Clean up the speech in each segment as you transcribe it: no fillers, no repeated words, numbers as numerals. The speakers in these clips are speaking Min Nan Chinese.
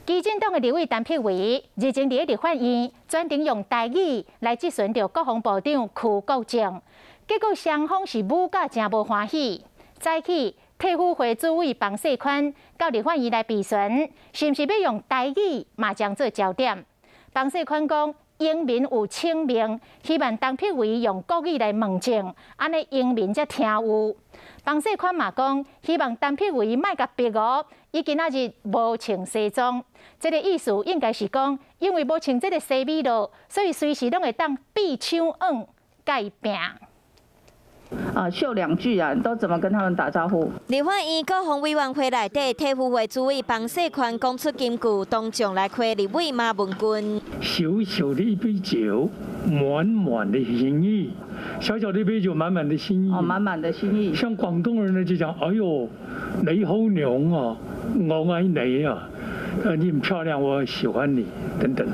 基進黨的立委陳柏惟日前佇立法院專程用台語來質詢著國防部長邱國正，結果雙方是舞甲誠無歡喜。早起體輔會主委彭世寬到立法院來備詢，是毋是欲用台語嘛將做焦點。彭世寬講，榮民有請命，希望陳柏惟用國語來問政，按呢榮民才聽有。彭世寬嘛講，希望陳柏惟莫共逼哦，伊今仔日無穿西裝，這个意思應該是講，因為無穿這个西米露，所以隨時攏會當閉手囥共伊拚。啊，秀兩句啊，都怎麼跟他們打招呼？立法院國防委員會內底，體輔會主委彭世寬講出金句，當眾來開立委馬文君。小小的一杯酒，滿滿的心意。小小的一杯酒，滿滿的心意。哦，滿滿的心意。像廣東人呢，就講：哎呦，你好娘啊，我愛你啊，你很漂亮，我喜歡你，等等。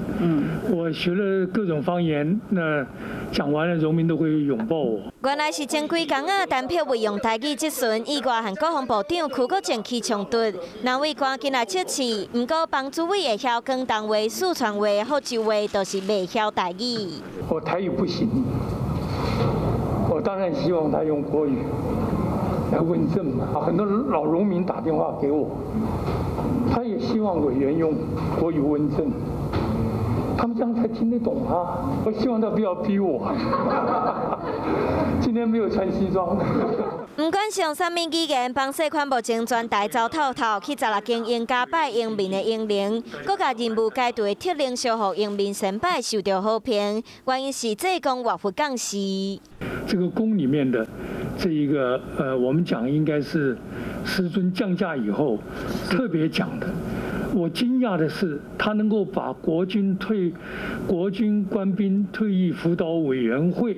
我學了各種方言，那講完了，榮民都會擁抱我。原來是前幾工啊，陳柏惟用台語質詢，意外和國防部長邱國正起衝突，兩位趕緊來測試。毋過彭主委會曉廣東話、四川話、福州話，就是袂曉台語。我台語不行，我當然希望他用國語來問政嘛。很多老榮民打電話給我，他也希望委員用國語問政，他們這樣才聽得懂啊。我希望他不要逼我。今天沒有穿西裝。毋管是用啥物語言，彭世寬目前全台走透透，去16間榮家拜榮民的榮靈，閣共任務解除的特靈相予榮民神拜受著好評，原因是濟公活佛降世。這個宮裡面的這一個，我們講應該是師尊降駕以後特別講的。我驚訝的是，他能夠把國軍官兵退役輔導委員會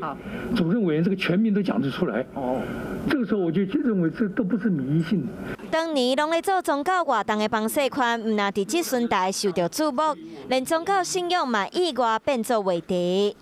主任委員這個全名都講得出來。哦，這個時候我就認為這都不是迷信。當年攏咧做宗教活動的彭世寬，毋但佇質詢台受著注目，連宗教信仰嘛意外變做話題。